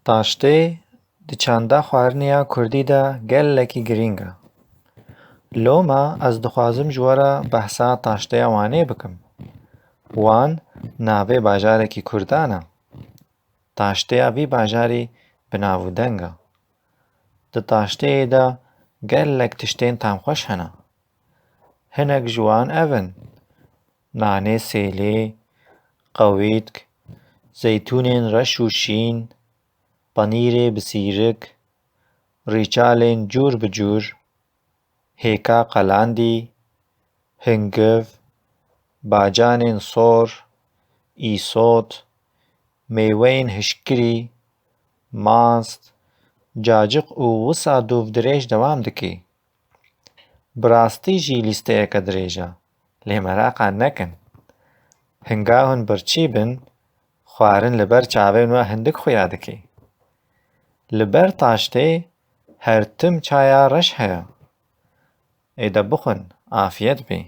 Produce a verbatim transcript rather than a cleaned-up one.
Taştê di çanda xwarinê ya kurdî de gelekî girîng e. Loma ez dixwazim ji we re behsa taştêya Wanê bikim. Wan navê bajarekî kurdan e. Taştêya vî bajarî bi nav û deng e. Di taştêyê de gelek tiştên tamxweş hene. Hinek ji wan ev in: nanê sêlê, qewîtk, zeytûnên reş û şîn, penîrê bi sîrik, rîçalên cûr bi cûr, hêka qelandî, hingiv, bacanên sor, îsot, mêweyên hişkirî, mast, caciq û wisa dûvdirêj dewam dike. Bi rastî jî lîsteyeke dirêj e, lê meraqa nekin. Hinga hûn birçî bin, xwarin li ber çavên we hindik xuya dike. Li ber taştê her tim çaya reş heye. Ê de bixwin, afiyet bê.